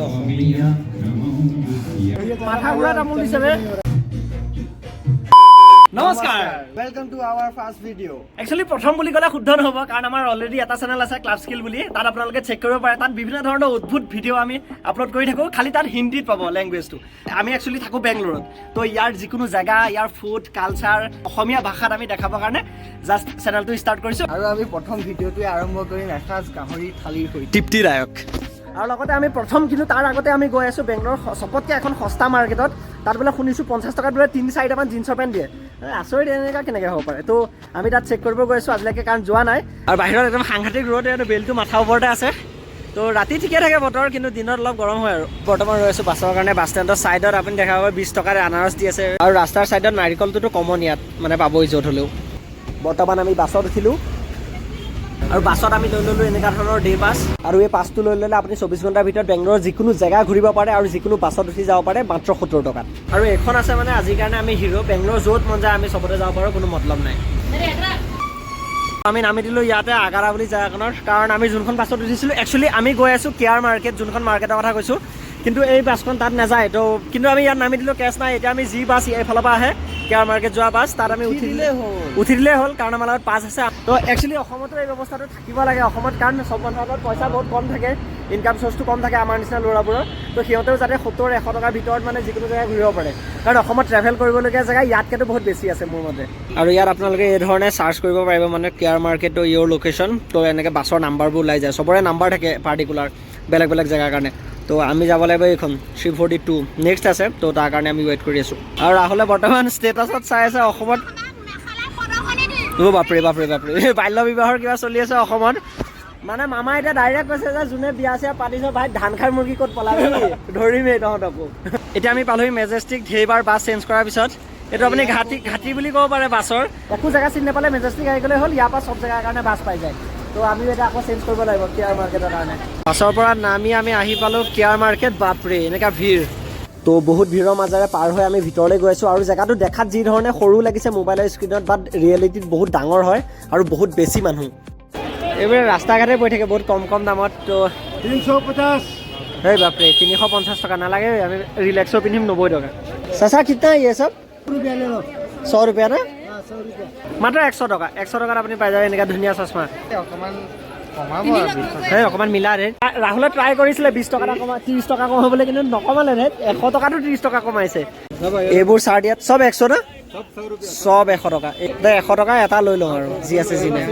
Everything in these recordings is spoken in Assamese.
অসমীয়া। মাথা ঘূৰা তামোল দিছে বে। নমস্কাৰ। Welcome to our first video. Actually প্ৰথম বুলি ক'লে শুদ্ধ নহ'ব, কাৰণ আমাৰ অলৰেডি এটা চেনেল আছে ক্লাব স্কিল বুলি। তাত আপোনালোকে চেক কৰিব পাৰে। তাত বিভিন্ন ধৰণৰ অদ্ভুত ভিডিঅ' আমি আপলোড কৰি থাকোঁ, খালি তাত হিন্দীত পাব লেংগুৱেজটো। আমি একচুৱেলি থাকোঁ বেংগলোৰত, তো ইয়াৰ যিকোনো জেগা, ইয়াৰ ফুড কালচাৰ অসমীয়া ভাষাত আমি দেখাবৰ কাৰণে জাষ্ট চেনেলটো ষ্টাৰ্ট কৰিছোঁ। আৰু আমি প্ৰথম ভিডিঅ'টোৱে আৰম্ভ কৰিম এসাঁজ গাহৰি থালিৰ সৈতে। তৃপ্তিদায়ক। আৰু লগতে আমি প্ৰথম, কিন্তু তাৰ আগতে আমি গৈ আছোঁ বেংগলোৰৰ চবতকৈ এখন সস্তা মাৰ্কেটত। তাত বোলে শুনিছোঁ 50 টকাত বোলে তিনি চাৰিটামান জিন্সৰ পেণ্ট দিয়ে। আচৰিত, এনেকুৱা কেনেকৈ হ'ব পাৰে? তো আমি তাত চেক কৰিব গৈ আছোঁ, আজিলৈকে কাৰণ যোৱা নাই। আৰু বাহিৰত একদম সাংঘাতিক ৰ'দ, ইয়াত বেলটো মাথা ওপৰতে আছে। তো ৰাতি ঠিকে থাকে বতৰ, কিন্তু দিনত অলপ গৰম হয়। আৰু বৰ্তমান ৰৈ আছোঁ বাছৰ কাৰণে। বাছ ষ্টেণ্ডৰ ছাইডত আপুনি দেখা পাব 20 টকাত আনাৰস দি আছে। আৰু ৰাস্তাৰ ছাইডত নাৰিকলটোতো কমন, ইয়াত মানে পাবই য'ত হ'লেও। বৰ্তমান আমি বাছত উঠিলোঁ আৰু বাছত আমি লৈ ল'লোঁ এনেকুৱা ধৰণৰ ডে পাছ। আৰু এই পাছটো লৈ ল'লে আপুনি 24 ঘণ্টাৰ ভিতৰত বেংগলোৰৰ যিকোনো জেগা ঘূৰিব পাৰে আৰু যিকোনো বাছত উঠি যাব পাৰে মাত্ৰ 70 টকাত। আৰু এইখন আছে মানে আজিৰ কাৰণে আমি হিৰ'। বেংগলোৰ য'ত মন যায় আমি চবতে যাব পাৰোঁ, কোনো মতলব নাই। আমি নামি দিলোঁ ইয়াতে আগাৰা বুলি জেগাখনত, কাৰণ আমি যোনখন বাছত উঠিছিলোঁ, একচুৱেলি আমি গৈ আছোঁ কে আৰ মাৰ্কেট, যোনখন মাৰ্কেটৰ কথা কৈছোঁ, কিন্তু এই বাছখন তাত নাযায়। তো কিন্তু আমি ইয়াত নামি দিলোঁ, কেছ নাই। এতিয়া আমি যি বাছ এইফালৰ পৰা আহে, কে আৰ মাৰ্কেট যোৱা বাছ, তাত আমি উঠি দিলেই হ'ল। উঠি দিলেই হ'ল, কাৰণ আমাৰ লগত পাছ আছে। তো একচুৱেলি অসমতো এই ব্যৱস্থাটো থাকিব লাগে অসমত, কাৰণ চব মানুহৰ লগত পইচা বহুত কম থাকে, ইনকাম চ'ৰ্চটো কম থাকে আমাৰ নিচিনা ল'ৰাবোৰৰ। তো সিহঁতেও যাতে 70 100 টকাৰ ভিতৰত মানে যিকোনো জেগা ঘূৰিব পাৰে, কাৰণ অসমত ট্ৰেভেল কৰিবলগীয়া জেগা ইয়াতকৈতো বহুত বেছি আছে মোৰ মতে। আৰু ইয়াত আপোনালোকে এই ধৰণে চাৰ্চ কৰিব পাৰিব, মানে কে আৰ মাৰ্কেটৰ ইয়ৰ লোকেশ্যন। তো এনেকৈ বাছৰ নাম্বাৰবোৰ ওলাই যায়। চবৰে নাম্বাৰ থাকে পাৰ্টিকুলাৰ বেলেগ বেলেগ জেগাৰ কাৰণে। তো আমি যাব লাগিব এইখন 342 নেক্সট আছে, তো তাৰ কাৰণে আমি ৱেইট কৰি আছোঁ। আৰু ৰাহুলে বৰ্তমান ষ্টেটাছত চাই আছে অসমত। অ' বাপৰে বাপৰে বাপৰে, এই বাল্য বিবাহৰ কিবা চলি আছে অসমত। মানে মামা এতিয়া ডাইৰেক্ট কৈছে যে যোনে বিয়া চিয়া পাতিছ ভাই, ধান খাই মুৰ্গী ক'ত পলাবি, ধৰিমেই তহঁতকো। এতিয়া আমি পালোহি মেজেষ্টিক। ধেৰবাৰ বাছ চেঞ্জ কৰাৰ পিছত এইটো আপুনি ঘাটি ঘাটি বুলি ক'ব পাৰে বাছৰ। একো জেগা চিনি নাপালে মেজেষ্টিক আহি গ'লে হ'ল, ইয়াৰ পৰা চব জেগাৰ কাৰণে বাছ পাই যায়। তো আমিও এতিয়া আকৌ চেঞ্জ কৰিব লাগিব কে আৰ মাৰ্কেটৰ কাৰণে। বাছৰ পৰা নামি আমি আহি পালোঁ কে আৰ মাৰ্কেট। বাপৰে, এনেকুৱা ভিৰ! তো বহুত ভিৰৰ মাজেৰে পাৰ হৈ আমি ভিতৰলৈ গৈ আছোঁ। আৰু জেগাটো দেখাত যি ধৰণে সৰু লাগিছে মোবাইলৰ স্ক্ৰীণত, বাট ৰিয়েলিটিত বহুত ডাঙৰ হয় আৰু বহুত বেছি মানুহ। এইবোৰ ৰাস্তা ঘাটে পৰি থাকে বহুত কম কম দামত। তো 350। সেই বাপৰে, 350 টকা নালাগে, আমি ৰিলেক্সো পিন্ধিম 90 টকা। চাচা, कितना ये सब? रुपया ले लो। 100 रुपया না? 100 रुपया। মাত্ৰ 100 টকা। 100 টকাত আপুনি পাই যাব এনেকুৱা ধুনীয়া চশমা। অকণমান কমাব আৰু 20 টকা। সেই অকণমান মিলা ৰে। ৰাহুলে ট্ৰাই কৰিছিলে 20 টকা এটা কমা, 30 টকা কমাবলৈ, কিন্তু নকমালে ৰে। 100 টকাতো 30 টকা কমাইছে। এইবোৰ চাৰ্ট ইয়াত চব 100 না? চব 100 টকা। দে, 100 টকা এটা লৈ লওঁ আৰু যি আছে যি নাই।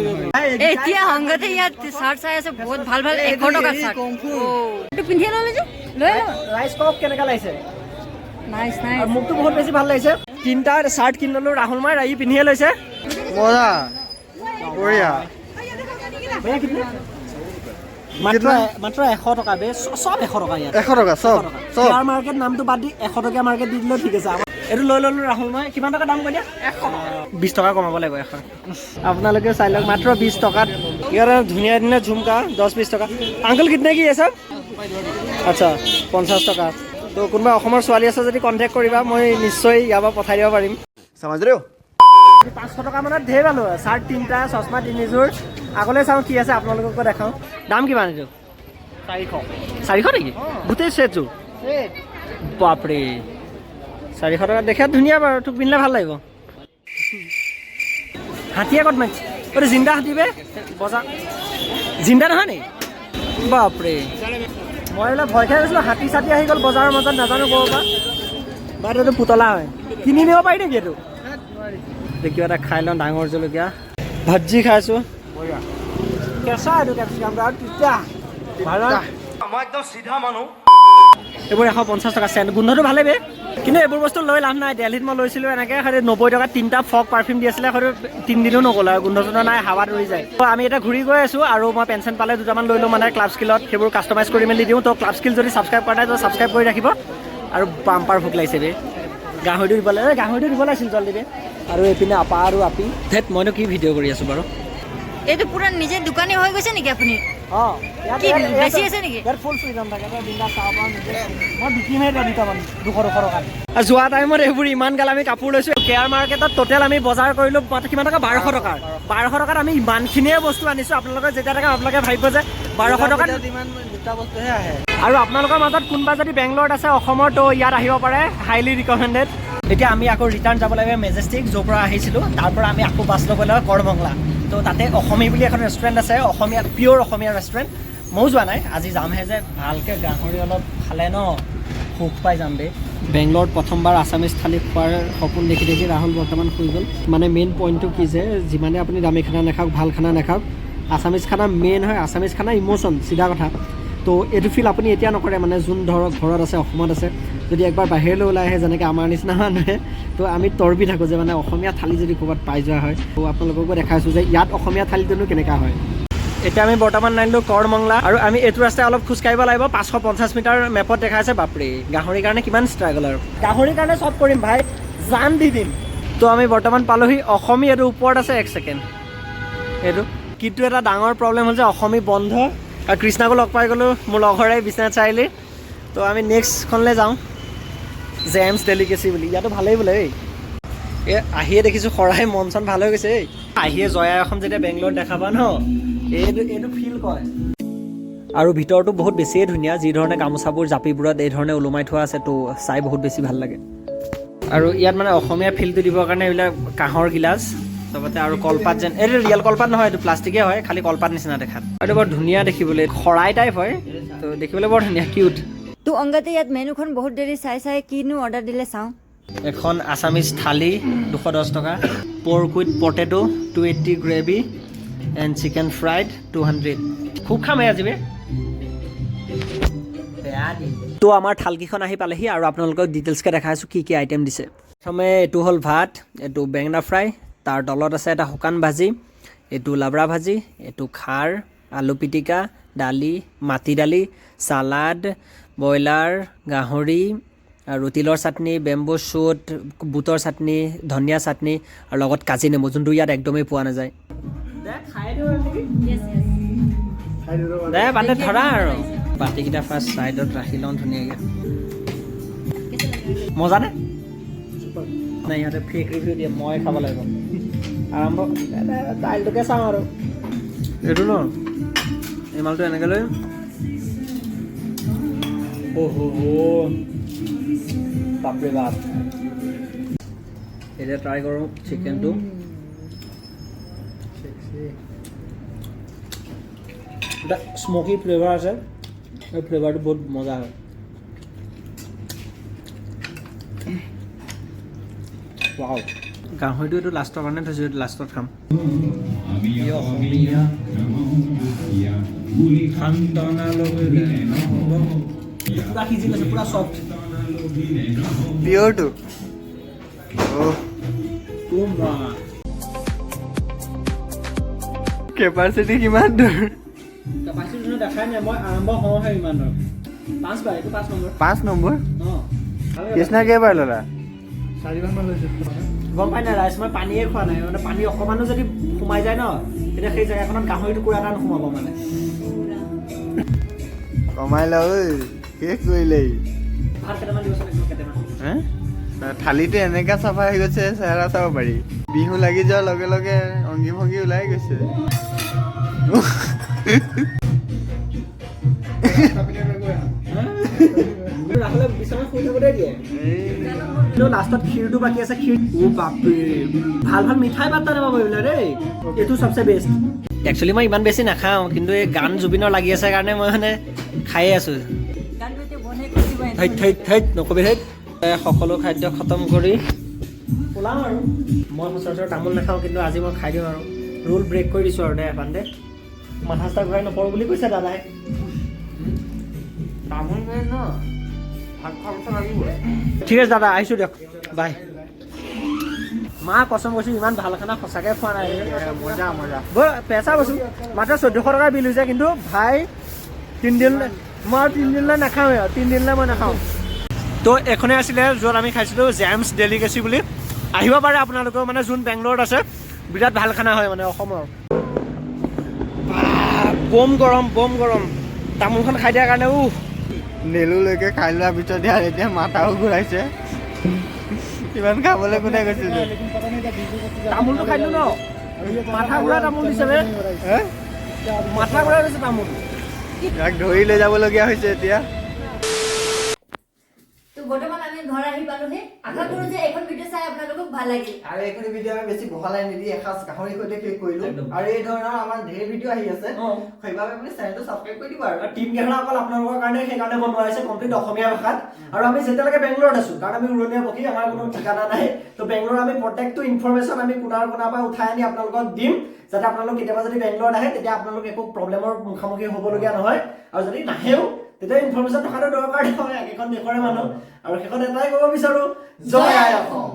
এতিয়া সংগতে ইয়াত চাৰ্ট চাই আছে, বহুত ভাল ভাল 100 টকা চাৰ্ট। এইটো পিন্ধিয়ে ল'লে যে লৈ ল। ৰাইজ, কওক কেনেকা লাগিছে? Nice nice. আৰু মোকতো বহুত বেছি ভাল লাগিছে। তিনিটা চাৰ্ট কিনি ল'লো। ৰাহুল মাই ৰাহি পিন্ধিয়ে লৈছে। মজা, বঢ়িয়া। भैया, कितने? মাত্ৰ মাত্ৰ 100 টকা বে। চব 100 টকা ইয়াত। 100 টকা চব চব। কে আৰ মাৰ্কেট নামটো বাদ দি 100 টকীয়া মাৰ্কেট দি দিলেও ঠিক আছে। আমাৰ এইটো লৈ ল'লো। ৰাহুল মই কিমান টকা দাম কৈ দিয়া? 100 টকা। 20 টকা কমাব লাগিব এখন। আপোনালোকেও চাই লওক, মাত্ৰ 20 টকাত ইয়াত ধুনীয়া ধুনীয়া ঝুমকা, 10 20 টকা। আংকল, कितने की ये सब? আচ্ছা, 50 টকা। তো কোনোবা অসমৰ ছোৱালী আছে যদি কণ্টেক্ট কৰিবা, মই নিশ্চয় ইয়াৰ পৰা পঠাই দিব পাৰিম। समझ रहे हो? 500 টকা মানত ধেৰ পালোঁ, চাৰ্ট তিনিটা, চশমা তিনিযোৰ। আগলৈ চাওঁ কি আছে, আপোনালোককো দেখাওঁ। দাম কিমান এইটো? 400। 400 নেকি গোটেই ছেটযোৰ? বাপৰে, 400 টকা। দেখাত ধুনীয়া বাৰু, তোক পিন্ধিলে ভাল লাগিব। হাতীয়ে ক'ত মাৰিছে? এইটো জিন্দা হাতী বে। বজাৰ জিন্দা নহয় নেকি? বাপৰে, মই এইবিলাক ভয় খাই গৈছিলোঁ। হাতী চাতী আহি গ'ল বজাৰৰ মাজত, নাজানো ক'ৰ পৰা। বাট এইটো পুতলা হয়, কিনি নিব পাৰি নেকি এইটো? এতিয়া কিবা এটা খাই লওঁ। ডাঙৰ জলকীয়া ভাজি খাইছোঁ। কেঁচা এইটো কেপচিকামটো আৰু তিতা ভাল। মই একদম চিধা মানুহ। এইবোৰ 150 টকা। চেণ্ট গোন্ধটো ভালেই বে, কিন্তু এইবোৰ বস্তু লৈ লাভ নাই। দেলহিত মই লৈছিলোঁ এনেকৈ, খালি 90 টকাত তিনিটা ফগ পাৰফিউম দি আছিলে, হয়তো তিনিদিনো নগ'ল আৰু গোন্ধ চোন্ধ নাই, হাৱাত উৰি যায়। তো আমি এতিয়া ঘূৰি গৈ আছোঁ আৰু মই পেঞ্চন পালে দুটামান লৈ লওঁ, মানে ক্লাব স্কিলত সেইবোৰ কাষ্টমাইজ কৰি মেলি দিওঁ। তো ক্লাব স্কিল যদি ছাবস্ক্ৰাইব কৰা নাই, তো ছাবস্ক্ৰাইব কৰি ৰাখিব। আৰু বাম্পাৰ ভোক লাগিছে বে। গাহৰিটো দিব লাগে, গাহৰিটো দিব লাগিছিল জল্দি বে। আৰু এইপিনে আপা আৰু আপি। ধেত, মইনো কি ভিডিঅ' কৰি আছোঁ বাৰু। এইটো পুৰা নিজে দোকানী হৈ গৈছে নেকি আপুনি? অঁ। কি, বেছি আছে নেকি? ইয়াত ফুল ফ্ৰীডম থাকে, তই বিন্দাছ চাব পাৰ নিজে। মই বিকিমহে এতিয়া দুটামান 200 200 টকাত। যোৱা টাইমত এইবোৰ ইমান গাল আমি কাপোৰ লৈছোঁ। কে আৰ মাৰ্কেটত টোটেল আমি বজাৰ কৰিলোঁ মাত্ৰ কিমান টকা? 1200 টকাৰ। 1200 টকাত আমি ইমানখিনিয়ে বস্তু আনিছোঁ। আপোনালোকে যেতিয়া থাকে, আপোনালোকে ভাবিব যে 1200 টকাত ইমান দুটা বস্তুহে আহে। আৰু আপোনালোকৰ মাজত কোনোবা যদি বেংগলোৰত আছে অসমৰ, তো ইয়াত আহিব পাৰে, হাইলি ৰিকমেণ্ডেড। এতিয়া আমি আকৌ ৰিটাৰ্ণ যাব লাগিব মেজেষ্টিক, য'ৰ পৰা আহিছিলোঁ। তাৰ পৰা আমি আকৌ বাছ ল'ব লাগিব কৰমংলা। তো তাতে অসমী বুলি এখন ৰেষ্টুৰেণ্ট আছে, অসমীয়া, পিয়'ৰ অসমীয়া ৰেষ্টুৰেণ্ট। ময়ো যোৱা নাই, আজি যামহে। যে ভালকৈ গাহৰি অলপ খালে ন সুখ পাই যাম বে। বেংগলোৰত প্ৰথমবাৰ আছামিজ থালি খোৱাৰ সপোন দেখি দেখি ৰাহুল বৰ্তমান শুই গ'ল। মানে মেইন পইণ্টটো কি যে যিমানে আপুনি দামী খানা নাখাওক, ভাল খানা নাখাওক, আছামিজ খানা মেইন হয়। আছামিজ খানা ইম'চন, চিধা কথা। তো এইটো ফিল আপুনি এতিয়া নকৰে, মানে যোন ধৰক ঘৰত আছে, অসমত আছে, যদি একবাৰ বাহিৰলৈ ওলাই আহে, যেনেকৈ আমাৰ নিচিনা মানুহে, তো আমি তৰপি থাকোঁ যে মানে অসমীয়া থালি যদি ক'ৰবাত পাই যোৱা হয়। তো আপোনালোককো দেখাইছোঁ যে ইয়াত অসমীয়া থালিটোনো কেনেকুৱা হয়। এতিয়া আমি বৰ্তমান নামিলোঁ কৰমংলা আৰু আমি এইটো ৰাস্তাই অলপ খোজকাঢ়িব লাগিব। 550 মিটাৰ মেপত দেখাইছে। বাপৰে, গাহৰিৰ কাৰণে কিমান ষ্ট্ৰাগল! আৰু গাহৰিৰ কাৰণে চব কৰিম ভাই, জান দি দিম। তো আমি বৰ্তমান পালোহি অসমী, এইটো ওপৰত আছে, এক ছেকেণ্ড, এইটো। কিন্তু এটা ডাঙৰ প্ৰব্লেম হ'ল যে অসমী বন্ধ। আৰু কৃষ্ণাকো লগ পাই গ'লোঁ, মোৰ লগৰে বিশ্বনাথ চাৰিআলি। তো আমি নেক্সটখনলৈ যাওঁ, জেমছ ডেলিকেচি বুলি। ইয়াতো ভালেই বোলে। এই এই আহিয়ে দেখিছোঁ শৰাই, মন চন ভাল হৈ গৈছে। এই আহিয়ে জয়া এখন যেতিয়া বেংগলোৰত দেখাবা ন, এইটো ফিল কয়। আৰু ভিতৰটো বহুত বেছিয়ে ধুনীয়া। যি ধৰণে গামোচাবোৰ জাপিবোৰত এই ধৰণে ওলোমাই থোৱা আছে, তো চাই বহুত বেছি ভাল লাগে। আৰু ইয়াত মানে অসমীয়া ফিলটো দিবৰ কাৰণে এইবিলাক কাঁহৰ গিলাচ চবতে আৰু কলপাত যেন। এইটো ৰিয়েল কলপাত নহয়, এইটো প্লাষ্টিকে হয়, খালি কলপাত নিচিনা দেখাত। আৰু এইটো বৰ ধুনীয়া দেখিবলৈ, শৰাই টাইপ হয়, তো দেখিবলৈ বৰ ধুনীয়া, কিউট। তো অংগতে ইয়াত মেনুখন বহুত দেৰি চাই চাই কিনো অৰ্ডাৰ দিলে চাওঁ। এখন আছামিজ থালি 210 টকা, pork with potato 280, gravy and chicken fried 200। খুব খাম এই আজি বে। তো আমাৰ থালকেইখন আহি পালেহি আৰু আপোনালোকক ডিটেইলছকৈ দেখাই আছোঁ কি কি আইটেম দিছে। প্ৰথমে এইটো হ'ল ভাত, এইটো বেঙেনা ফ্ৰাই, তাৰ তলত আছে এটা শুকান ভাজি, এইটো লাবৰা ভাজি, এইটো খাৰ, আলু পিটিকা, দালি, মাটি দালি, চালাড, ব্ৰইলাৰ, গাহৰি আৰু তিলৰ চাটনি, বেম্বো শ্বুট, বুটৰ চাটনি, ধনিয়া চাটনি আৰু লগত কাজি নেমু, যোনটো ইয়াত একদমেই পোৱা নাযায়। দে বাতে ধৰা আৰু বাতিকেইটা ফাৰ্ষ্ট ছাইডত ৰাখি লওঁ ধুনীয়াকৈ। মজা নে নাই? ইহঁতে ফেক ৰিভিউ দিয়ে, মই খাব লাগিব। আৰম্ভ দাইলটোকে চাওঁ আৰু এইটো ন, এই মালটো এনেকৈ লৈ, অ' হ', বাপৰে বাপ! এতিয়া ট্ৰাই কৰোঁ চিকেনটো। এটা স্মকি ফ্লেভাৰ আছে, এই ফ্লেভাৰটো বহুত মজা হয়। ৱাও! গাহৰিটো এইটো লাষ্টৰ কাৰণে থৈছোঁ, এইটো লাষ্টত খাম। অসমীয়া পুৰা সিজি গৈছে, পুৰা চফ্ট। পিয়ৰটো। মা। কেপাচিটি কিমান দূৰ? কেপাচিটি দেখাই নাই, মই আৰম্ভ হওঁহে ইমান দূৰ। পাঁচবাৰ, এইটো 5 নম্বৰ। 5 নম্বৰ। অঁ। কৃষ্ণা, কেইবাৰ ল'লা? গম পাই নাই ৰাইজ, মই পানীয়ে খোৱা নাই। মানে পানী অকণমানো যদি সোমাই যায় ন, তেতিয়া সেই জেগাখনত গাহৰি টুকুৰা এটা নোসোমাব মানে। কমাই ল ঐ, শেষ কৰিলেই। ভাত কেইটামান দিবচোন, একদম কেইটামান। হে, থালিটো এনেকা চাফা হৈ গৈছে, চেহেৰা চাব পাৰি। বিহু লাগি যোৱাৰ লগে লগে অংগী ভংগী ওলাই গৈছে। ৰাহুলে বিচনাত শুই থাকোঁতে দিয়ে। কিন্তু লাষ্টত ক্ষীৰটো বাকী আছে, ক্ষীৰ। অ' বাপৰে, ভাল ভাল মিঠাই পাত্তা নাপাব এইবিলাক দেই। এইটো চবচে বেষ্ট। একচুৱেলি মই ইমান বেছি নাখাওঁ, কিন্তু এই গান জুবিনৰ লাগি আছে কাৰণে মই মানে খায়ে আছোঁ। গানটো এতিয়া বন্ধে কৰি দিব। ধৈত ধৈত ধৈত, নকবি ধৈত। সকলো খাদ্য খতম কৰি ওলাম আৰু মই সচৰাচৰ তামোল নাখাওঁ, কিন্তু আজি মই খাই দিম আৰু ৰুল ব্ৰেক কৰি দিছোঁ আৰু। দে এখন দে, মাথা চাথা ঘূৰাই নপৰোঁ বুলি কৈছে দাদাই। তামোল ন, ভাত খোৱাৰ পিছত লাগিব। ঠিক আছে দাদা, আহিছোঁ দিয়ক, বাই। মা কচম কৈছোঁ, ইমান ভাল খানা সঁচাকৈ খোৱা নাই। মজা মজা। পেচা কৈছোঁ, মাত্ৰ 1400 টকা বিল হৈছে, কিন্তু ভাই তিনিদিনলৈ মই আৰু তিনিদিনলৈ নাখাওঁৱে আৰু তিনিদিনলৈ মই নাখাওঁ। তো এইখনেই আছিলে য'ত আমি খাইছিলোঁ, জেমছ ডেলিকেচি বুলি। আহিব পাৰে আপোনালোকেও, মানে যোন বেংগলোৰত আছে, বিৰাট ভাল খানা হয় মানে অসমৰ। বাপ। বম গৰম, বম গৰম। তামোলখন খাই দিয়াৰ কাৰণে নেলুলৈকে খাই লোৱাৰ পিছত ইয়াৰ এতিয়া মাথাও ঘূৰাইছে। ইমান খাবলৈ কোনে কৈছিল? তামোলটো খাই দিলো ন, মাথা ঘূৰাই তামোল দিছে বে। হে? মাথা ঘূৰাই দিছে তামোল। ইয়াক ধৰি লৈ যাবলগীয়া হৈছে এতিয়া। তো বৰ্তমান আমি ঘৰ আহি পালোহি। আশা কৰো যে এইখন ভিডিঅ' চাই আপোনালোকক ভাল লাগিল। আৰু এইখিনি ভিডিঅ' আমি বেছি বহলাই নিদি এসাঁজ গাহৰি সৈতে শেষ কৰিলো। আৰু এই ধৰণৰ আমাৰ ঢেৰ ভিডিঅ' আহি আছে। সেইবাবে আপুনি চেনেলটো ছাবস্ক্ৰাইব কৰি দিব। আৰু টিম কেইখন অকল আপোনালোকৰ কাৰণে সেইকাৰণে বনোৱা হৈছে কমপ্লিট অসমীয়া ভাষাত। আৰু আমি যেতিয়ালৈকে বেংগলোৰত আছো, কাৰণ আমি উৰণীয়া পক্ষী, আমাৰ কোনো ঠিকানা নাই। তো বেংগলোৰ আমি প্ৰত্যেকটো ইনফৰমেশ্যন আমি কোনাৰ কোনাৰ পৰা উঠাই আনি আপোনালোকক দিম, যাতে আপোনালোক কেতিয়াবা যদি বেংগলোৰত আহে, তেতিয়া আপোনালোক একো প্ৰব্লেমৰ মুখামুখি হ'বলগীয়া নহয়। আৰু যদি নাহেও, তেতিয়া ইনফৰমেশ্যন থকাটো দৰকাৰ নহয়, একেখন দেশৰে মানুহ। আৰু শেষত এটাই ক'ব বিচাৰো, জয় আই অসম।